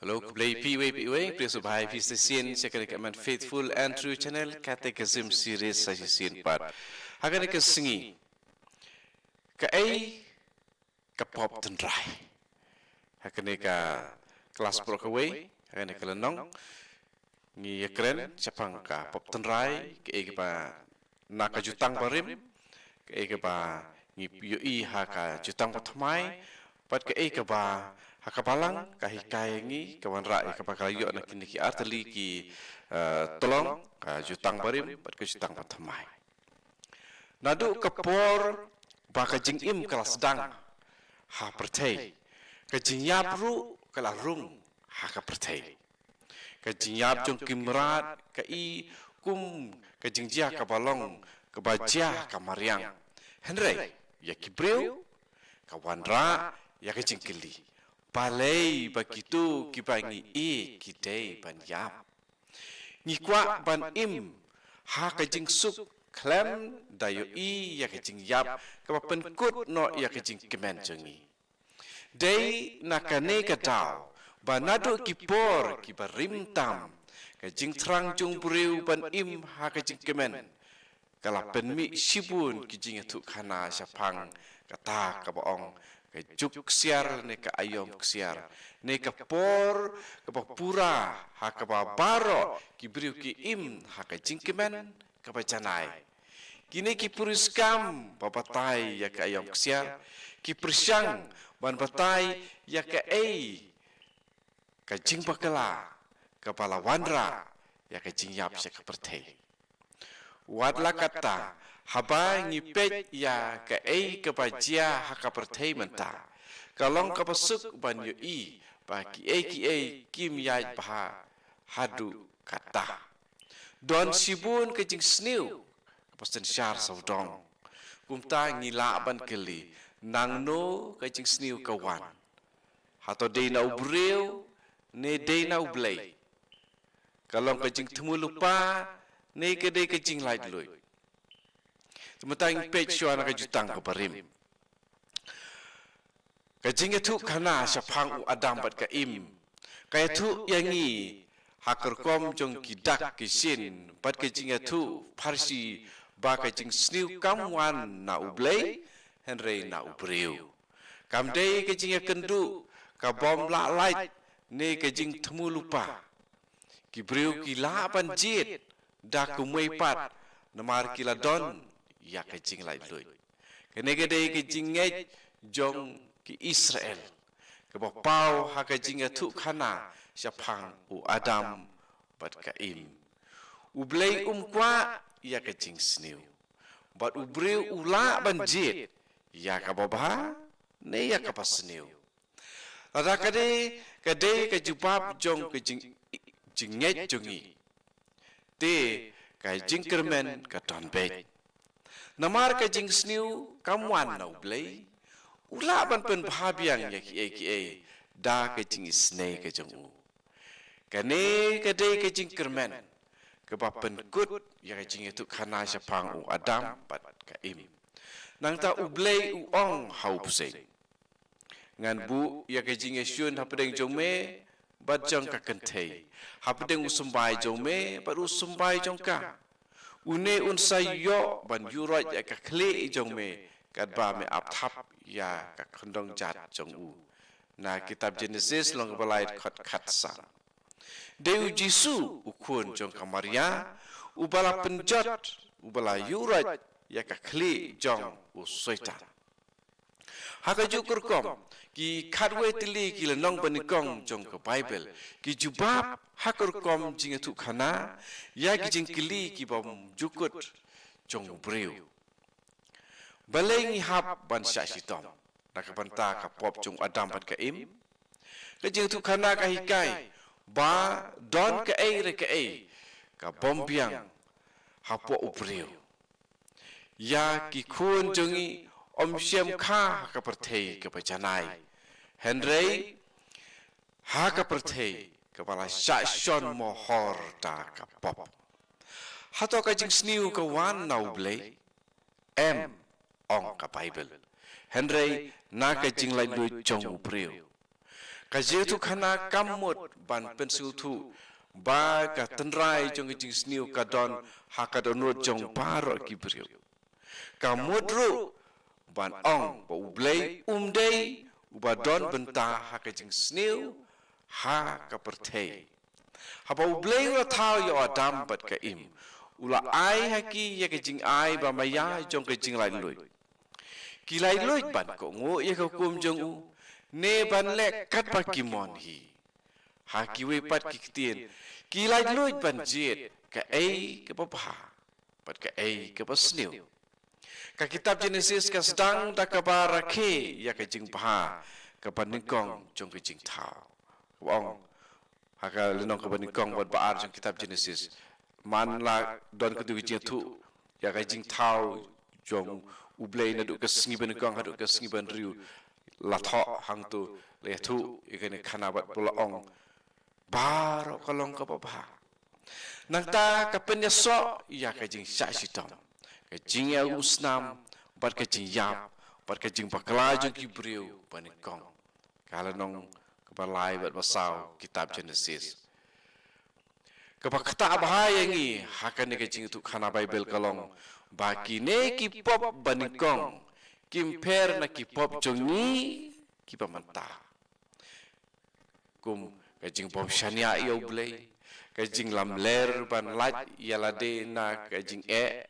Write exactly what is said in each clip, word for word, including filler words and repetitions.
Hello, khublei phi iwei pa iwei, phi sngewbha ïa phi sa shisien sha kane ka Faithful and True Channel Catechism Series sa shisien pat. Ha kane ka sngi, kaei ka pop tynrai? Ha kane ka klas baroh kawei, ha kane ka lynnong, ngi ïakren shaphang ka pop tynrai, kaei kaba na ka Jutang Barim, kaei kaba ngi ïohi ha ka Jutang Bathymmai, bad kaei kaba ha ka Balang ka hikai ïa ngi, ka wanrah ïa kaba ka la ïoh na kine ki artylli ki, eh, tyllong, ka Jutang Barim bad ka Jutang Bathymmai. Naduh ka por ba ka jingim ka la sdang ha pyrthei, ka jingïap ruh ka la rung ha ka pyrthei. Ka jingïap jong ki mrad ka i kum ka jingjia kaba long kaba jia ka mariang. Hynrei ïa ki briew ka wanrah ïa ka jingkylli, balei ba kito kiba ngi ïeit ki dei ban ïap? Ngi kwah ban im ha ka jingsuk khlem da ïohi ïa ka jingïap kaba pynkut noh ïa ka jingkmen jong ngi. Dei na kane ka daw ba naduh ki por kiba rim tam, ka jingthrang jong u briew ban im ha ka jingkmen ka la pynmih shibun ki jingïathuhkhana shaphang kata kaba ong ka juk ksiar ne ka aïom ksiar, ne ka por kaba pura ha kaba baroh ki briew ki im ha ka jingkmen kaba janai. Kine ki puriskam ba batai ïa ka aïom ksiar ki pyrshang ban batai ïa kaei ka jingbakla kaba la wanrah ïa ka jingïap sha ka pyrthei. Wat la katta, haba ngi peit ïa kaei kaba jia ha ka pyrthei mynta, ka long kaba suk ban ïohi ba kiei kiei kim ïaid bha haduh katta. Don shibun ka jingsniew kaba synshar sawdong. Kumta ngi lah ban kylli, nangno ka jingsniew ka wan? Hato dei na u briew ne dei na U Blei? Ka long ka jingthmu lypa ne ka dei ka jinglaitluid? Te mynta ngin peit shuwa na ka Jutang kaba rim. Ka jingïathuhkhana shaphang u Adam bad ka Im ka ïathuh ïa ngi ha ka rukom jong ki dak ki shin bad ka jingïathuh pharshi ba ka jingsniew kam wan na U Blei, hynrei na u briew. Kam dei ka jingïakynduh ka bym lah lait ne ka jingthmu lypa. Ki briew ki lah ban jied da kumwei pat namar ki la don ïa ka jinglaitluid. Kane ka dei ka jingngeit jong ki Israel kaba paw ha ka jingïathuhkhana shaphang u Adam bad ka Im. U Blei um kwah ïa ka jingsniew, bad u briew u lah ban jied ïa kaba bha ne ïa kaba sniew. Lada ka dei, ka dei ka jubab jong ka jing, jingngeit jong ngi, te ka jingkyrmen ka don beit. Namar ka jingsniew kam wan na U Blei, u lah ban pynbha biang ïa kiei kiei da ka jingisynei ka jong u. Kane ka dei ka jingkyrmen kaba pynkut ïa ka jingïathuhkhana shaphang u Adam bad ka Im. Nangta U Blei u ong ha u bseiñ, ngan buh ïa ka jingïashun hapdeng jong me bad jong ka kynthei, hapdeng u symbai jong me bad u symbai jong ka. Une un sa ïoh ban ïuroit ïa ka khlieh jong me katba me ap thap ïa ka khyndew jait jong u. Na kitab Jenesis lynnong ba lai dkhot khatsan. Dei u Jisu u khun jong ka Maria, uba la pynjot, uba la ïuroit ïa ka khlieh jong u Soitan. Ha kajuh ka rukom, ki khatwei tylli ki lynnong banyngkong jong ka Baibl ki jubab ha ka rukom jingïathuhkhana ïa ki jingkylli ki bymjukut jong u briew. Balei ngi hap ban shah shitom na ka bynta ka pop jong u Adam bad ka Im? Ka jingïathuhkhana ka hikai ba don kaei re kaei ka bym biang hapoh u briew. Ïa ki khun jong ngi ym shym kha ha ka pyrthei kaba janai, hynrei ha ka pyrthei kaba la shah shon mohor da ka pop. Hato ka jingsniew ka wan na U Blei? Em, ong ka Baibl, hynrei na ka jinglaitluid jong u briew. Ka jingïathuhkhana kam mut ban pynsngewthuh ba ka tynrai jong ka jingsniew ka don ha ka dohnud jong baroh ki briew. Ka mut ruh ban ong ba U Blei um dei uba don bynta ha ka jingsniew ha ka pyrthei. Haba U Blei u la thaw ïa u Adam bad ka Im, u la ai ha ki ïa ka jingai ba maïa jong ka jinglaitluid. Ki laitluid ban kohnguh ïa ka hukum jong u, ne ban leh katba ki mon hi. Ha kiwei pat ki ktien, ki laitluid ban jied kaei kaba bha bad kaei kaba sniew. Ka kitab Genesis ka sdang da kaba rakhe ïa ka jingbha kaba nyngkong jong ka jingthaw. Kaba ong, ha ka lynnong kaba nyngkong bad ba ar jong kitab Genesis, man la don ka dei ka jingïathuh ïa ka jingthaw jong U Blei naduh ka sngi ba nyngkong haduh ka sngi ba hynriew, la thoh hangto, la ïathuh ïa kane ka khana bad ba la ong, baroh ka long kaba bha. Nangta ka pynïasoh ïa ka jingshah shitom, ka jingïaumsnam bad ka jingïap bad ka jingbakla jong ki briew ba nyngkong. Ka lynnong kaba lai bad ba saw kitab Genesis. Kaba ktah bha ïa ngi ha kane ka jingïathuhkhana Baibl ka long ba kine ki pop ba nyngkong kim pher na ki pop jong ngi kiba mynta. Kum ka jingbymshaniah ïa U Blei, ka jinglamler ban lait ïa lade na ka jingeh,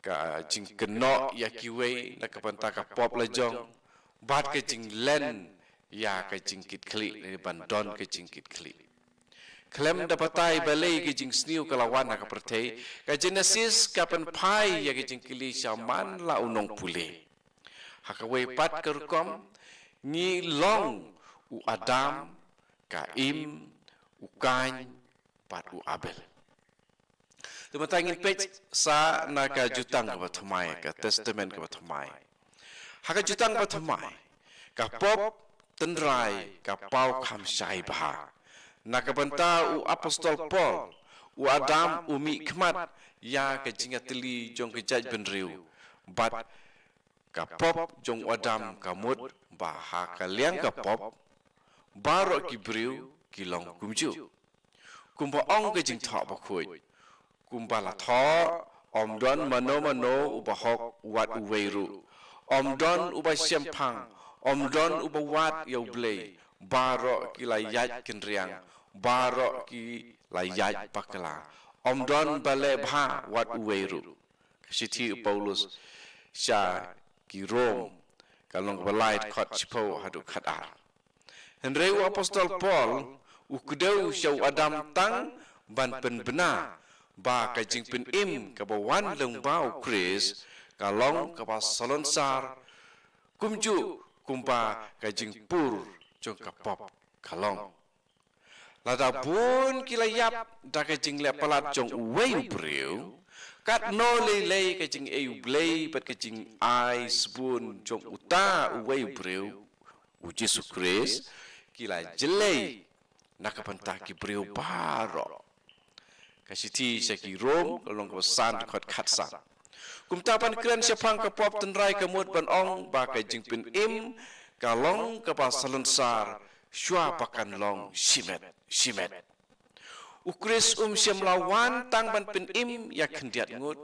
ka jingkynnoh ïa kiwei na ka bynta ka pop lajong, bad ka jinglen ïa ka jingkitkhlieh ne ban don ka jingkitkhlieh. Khlem da batai balei ka jingsniew ka la wan ha ka pyrthei, ka Genesis ka pynphai ïa ka jingkylli sha man la u nongpule. Ha kawei pat ka rukom, ngi long u Adam, ka Im, u Kain bad u Abel. Te mynta ngin peit sa na ka Jutang kaba Thymmai, ka Testament kaba Thymmai. Ha ka Jutang kaba Thymmai, ka pop tynrai ka paw kham shai bha. Na ka bynta u Apostol Paul, u Adam u mihkhmat ïa ka jingïatylli jong ka jaitbynriew, bad ka pop jong u Adam ka mut ba ha ka liang ka pop baroh ki briew ki long kumjuh. Kumba ong ka Jingthoh Bakhuid, kumba la thoh, ym don mano mano uba hok wat uwei ruh. Ym don uba shemphang, ym don uba wad ïa U Blei. Baroh ki la ïaid kynriang, baroh ki la ïaid bakla. Ym don ba leh bha wat uwei ruh. Ka shithi u Paulus sha ki Rom, ka lynnong kaba lai, dkhot shiphew haduh khatar. Hynrei u Apostol Paul u kdew sha u Adam tang ban pynbna ba ka jingpynim kaba wan lyngba u Khrist ka long kaba salonsar, kumjuh kumba ka jingpur jong ka pop ka long. Lada bun ki la ïap da ka jingleh palat jong uwei u briew, katno lei lei ka jingaiei U Blei bad ka jingai sbun jong uta uwei u briew, u Jisu Khrist, ki la jlei na ka bynta ki briew baroh. Ka shithi sha ki Rom, ka lynnong kaba san, dkhot khatsan. Kumta ban kren shaphang ka pop tynrai ka mut ban ong ba ka jingpynim ka long kaba salonsar shuwa ba kan long shimet shimet. U Khrist um shym la wan tang ban pynim ïa khyndiat ngut,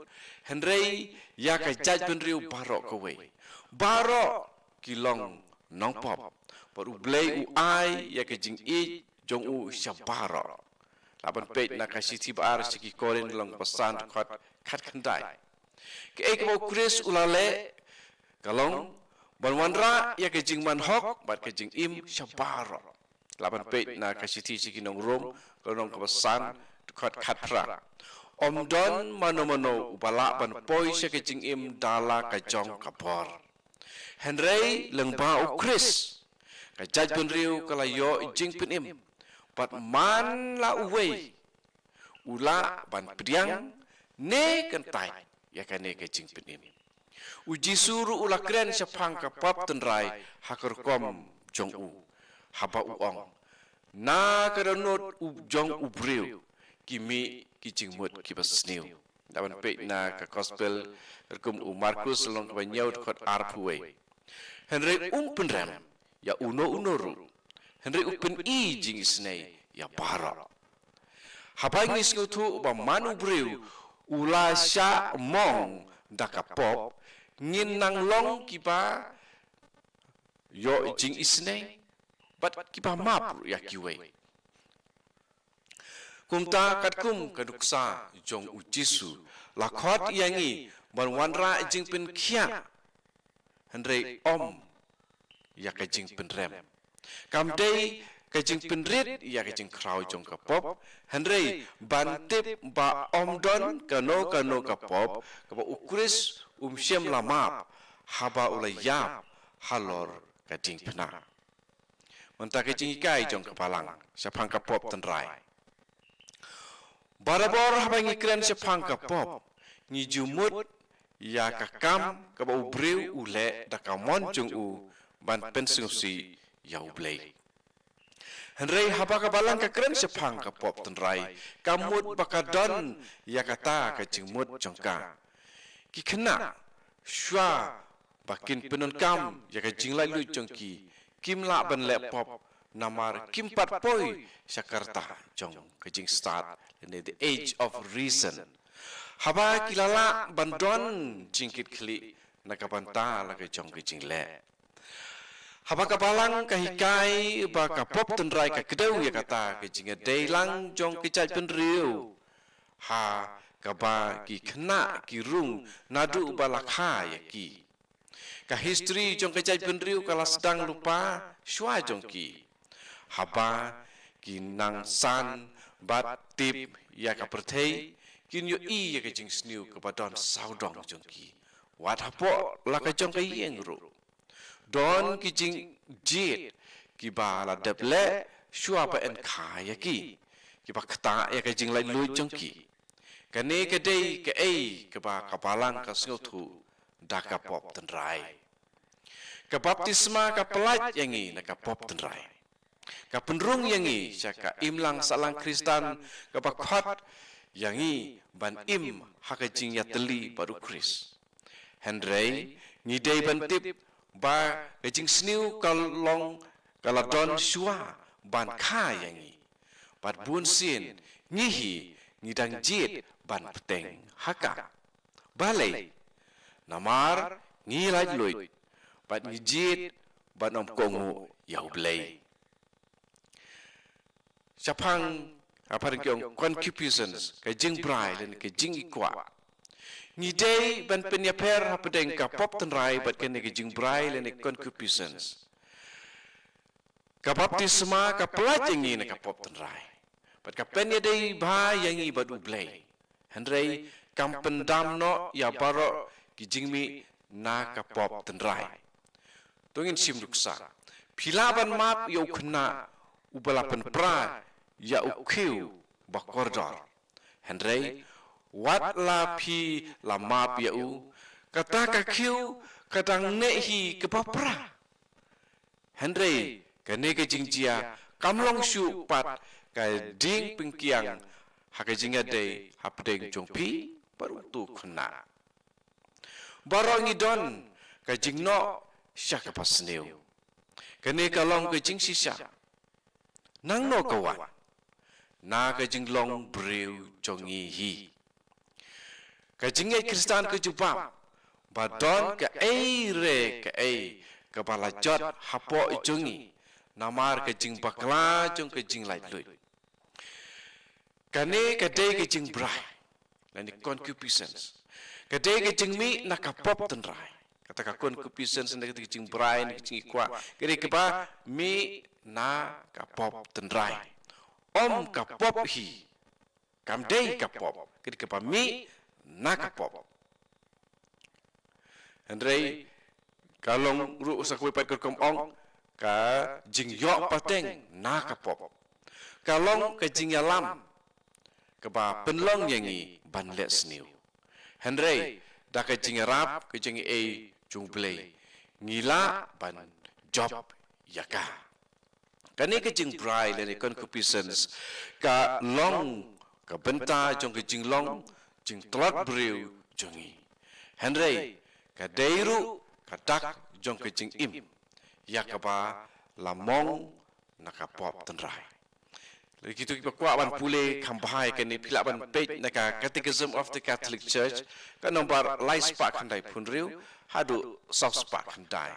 hynrei ïa ka jaitbynriew baroh kawei. Baroh ki long nongpop, bad U Blei u ai ïa ka jingïeit jong u sha baroh. Lah ban peit na ka shithi ba ar sha ki Korinth, lynnong kaba san, dkhot khatkhyndai. Kaei kaba u Khrist u la leh ka long ban wanrah ïa ka jingmanhok bad ka jingim sha baroh. Lah ban peit na ka shithi sha ki nong Rom, ka lynnong kaba san, dkhot khatphra. Ym don mano mano uba lah ban poi sha ka jingim da la ka jong ka bor. Hynrei lyngba u Khrist, ka jaitbynriew ka la ïoh jingpynim, bad man la uwei u lah ban pdiang ne kyntait ïa kane ka jingpynim. U Jisu ruh u la kren shaphang ka pop tynrai ha ka rukom jong u, haba u ong, na ka dohnud u jong u briew ki mih ki jingmut kiba sniew. Lah ban peit na ka Gospel katkum u Markus, lynnong kaba hynñiew, dkhot arphew wei. Hynrei um pynrem ïa uno uno ruh. Hynrei u pyni jingisynei ïa baroh. Haba ngi sngewthuh ba man u briew u la shah mong da ka pop, ngin nang long kiba ïoh jingisynei bad kiba map ruh ïa kiwei. Kumta katkum ka nuksa jong u Jisu, la khot ïa ngi ban wanrah jingpynkhiah, hynrei ym ïa ka jingpynrem. Kam dei ka jingpynrit ïa ka jingkhraw jong ka pop, hynrei ban tip ba ym don kano kano ka pop kaba u Khrist um shym la map haba u la ïap halor ka diengphna. Mynta ka jinghikai jong ka Balang shaphang ka pop tynrai. Barabor haba ngi kren shaphang ka pop, ngi ju mut ïa ka kam kaba u briew u leh da ka mon jong u ban pynsngewsih ïa U Blei. Hynrei haba ka Balang ka kren shaphang ka pop tynrai, ka mut ba ka don ïa kata ka jingmut jong ka. Ki khynnah, shuwa ba kin pyndonkam ïa ka jinglaitluid jong ki, kim lah ban leh pop, namar kim pat poi sha ka rta jong ka jingstad, lane the age of reason. Haba ki la lah ban don jingkitkhlieh na ka bynta la ka jong ka jingleh. Haba ka Balang ka hikai ba ka pop tynrai ka kdew ïa kata ka jingïadei lang jong ka jaitbynriew, ha kaba ki khynnah ki rung naduh ba la kha ïa ki. Ka history jong ka jaitbynriew ka la sdang lypa shuwa jong ki. Haba ki nang san bad tip ïa ka pyrthei, kin ïohi ïa ka jingsniew kaba don sawdong jong ki. Wat hapoh la ka jong ka ïing ruh, don ki jingjied kiba la dep leh shuwa ba yn kha ïa ki, kiba ktah ïa ka jinglaitluid jong ki. Kane ka dei kaei kaba ka Balang ka sngewthuh da ka pop tynrai. Ka baptisma ka pyllait ïa ngi na ka pop tynrai. Ka pynrung ïa ngi sha ka imlang sahlang Khristan kaba khot ïa ngi ban im ha ka jingïatylli bad u Khrist. Hynrei ngi dei ban tip ba ka jingsniew ka long ka la don shuwa ban kha ïa ngi. Bad bunsien ngi hi ngi dang jied ban bteng ha ka. Balei? Namar ngi laitluid bad ngi jied ban ym kohnguh ïa U Blei. Shaphang, ha phareng ki ong concupiscence, ka jingbrai lane ka jingikwah. Ngi dei ban pynïapher hapdeng ka pop tynrai bad kane ka jingbrai lane concupiscence. Ka baptisma ka pyllait ïa ngi na ka pop tynrai bad ka pynïadei bha ïa ngi bad U Blei. Hynrei kam pyndam noh ïa baroh ki jingmih na ka pop tynrai. To ngin shim nuksa. Phi lah ban map ïa u khynnah uba la pynpra ïa u khiew ba kordor. Hynrei wat la phi la map ïa u, kata ka khiew ka dang neh hi kaba pra. Hynrei kane ka jingjia kam long shuh pat ka dieng pynkiang ha ka jingïadei hapdeng jong phi bad uto u khynnah. Baroh ngi don ka jingnoh sha kaba sniew. Kane ka long ka jingshisha. Nangno ka wan? Na ka jinglong briew jong ngi hi. Ka jingngeit Khristan ka jubab ba don kaei re kaei kaba la jot hapoh jong ngi, namar ka jingbakla jong ka jinglaitluid. Kane ka dei ka jingbrai, lane concupiscence. Ka dei ka jingmih na ka pop tynrai. Kata ka concupiscence, na kata ka jingbrai, na ka jingikwah, ka dei kaba mih na ka pop tynrai. Ym ka pop hi, kam dei ka pop, ka dei kaba mih na ka pop. Hynrei ka long ruh sa kawei pat ka rukom ong, ka jingïoh pateng na ka pop. Ka long ka jingïalam kaba pynlong ïa ngi ban leh sniew. Hynrei da ka jingïarap ka jong ngi ei jong U Blei, ngi lah ban jop ïa ka. Kane ka jingbrai lane concupiscence ka long ka bynta jong ka jinglong jingtlot briew jong ngi. Hynrei ka dei ruh ka dak jong ka jingim ïa kaba la mong na ka pop tynrai. Lada kito kiba kwah ban pule kham bha ïa kane, phi lah ban peit na ka Catechism of the Catholic Church, ka nombar lai spah khyndai phew hynriew haduh saw spah khyndai.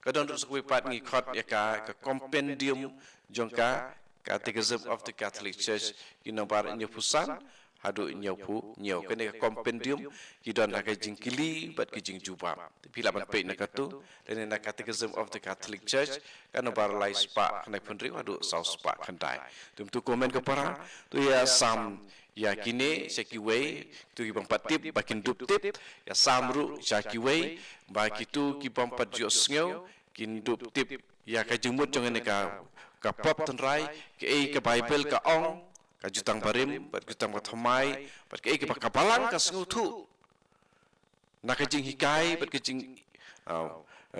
Ka don ruh sa kawei pat ngi khot ïa ka, ka compendium jong ka Catechism of the Catholic Church, ki nombar hynñiew phew san haduh hynñiew phew hynñiew. Kane ka compendium ki don ha ka jingkylli bad ka jingjubab. Te phi lah ban peit na kato, lane na Catechism of the Catholic Church, ka nombar lai spah khyndai phew hynriew haduh saw spah khyndai. Te kumto kumne ko para, to ïa sam ïa kine sha kiwei, kito kibym pat tip ba kin dup tip, ïa sam ruh sha kiwei ba kito kibym pat ju ïohsngew kin dup tip ïa ka jingmut jong kane ka, ka pop tynrai, kaei ka Baibl ka ong, ka Jutang Barim bad Jutang Bathymmai, bad kaei kaba ka Balang ka sngewthuh na ka jinghikai bad ka jing, ah,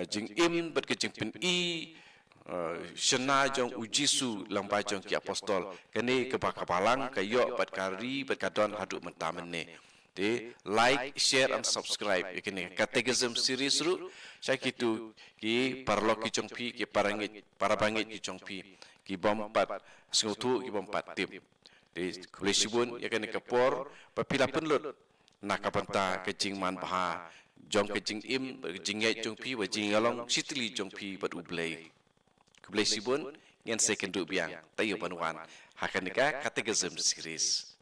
jingim bad ka jingpyni, ah, shynna jong u Jisu lyngba jong ki apostol. Kane kaba ka Balang ka ïoh bad ka ri bad ka don haduh mynta mynne. Te like, share and subscribe ïa kane ka Catechism series ruh sha kito ki paralok ki jong phi, ki parangeit, parabangeit ki jong phi, kibym pat sngewthuh, kibym pat tip. Te khublei shibun ïa kane ka por ba phi la pynlut na ka bynta ka jingmanbha jong ka jingim, ka jingngeit jong phi, bad jingïalong shitylli jong phi bad U Blei. Khublei shibun, ngin sa ïakynduh biang, taïew ban wan ha kane ka Catechism series.